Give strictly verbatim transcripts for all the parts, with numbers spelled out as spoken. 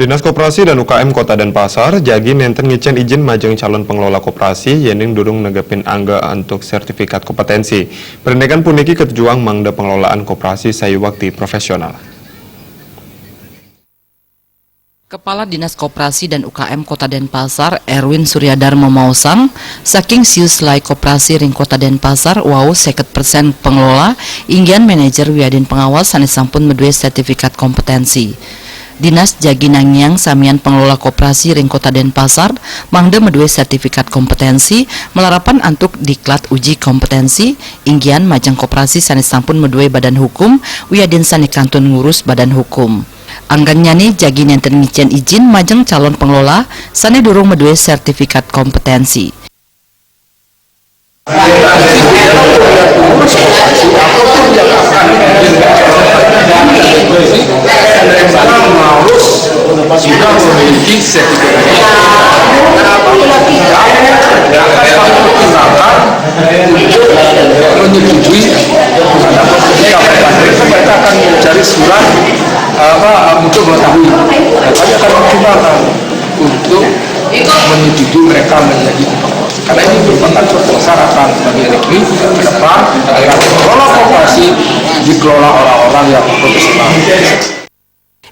Dinas Koperasi dan U K M Kota Denpasar jagi nenten ngicen ijin majeng calon pengelola koperasi yening durung negepin angga antuk sertifikat kompetensi. Parindikan puniki katujuang mangda pengelolaan koperasi sayuwakti profesional. Kepala Dinas Koperasi dan U K M Kota Denpasar, Erwin Suryadarma maosang, saking siu selai koperasi ring Kota Denpasar wau seket persen pengelola, inggihan manajer wiadin pengawas sane sampun madue sertifikat kompetensi. Dinas jagi nangiang samian pengelola koperasi ring Kota Denpasar mangda madue sertifikat kompetensi malarapan antuk diklat uji kompetensi, inggihan majeng koperasi sane sampun madue badan hukum wiadin sane kantun ngurus badan hukum. Anggennyane jagi nenten ngicen ijin majeng calon pengelola sane durung madue sertifikat kompetensi. Sudah memiliki sertifikat. Akan kami pertimbangkan untuk menyetujui mereka akan mencari surat apa untuk mengetahui. Kami akan pertimbangkan untuk menyetujui mereka menjadi karena ini merupakan persyaratan bagi negeri ke depan agar pengelola koperasi dikelola orang-orang yang profesional.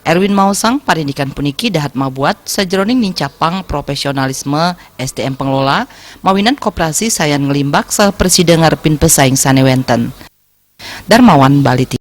Erwin maosang, parindikan puniki dahat mabuat sajeroning nincapang profesionalisme S D M pengelola mawinan koperasi sayan nglimbak saha prasida ngarepin pesaing sane wenten. Darmawan Bali T V.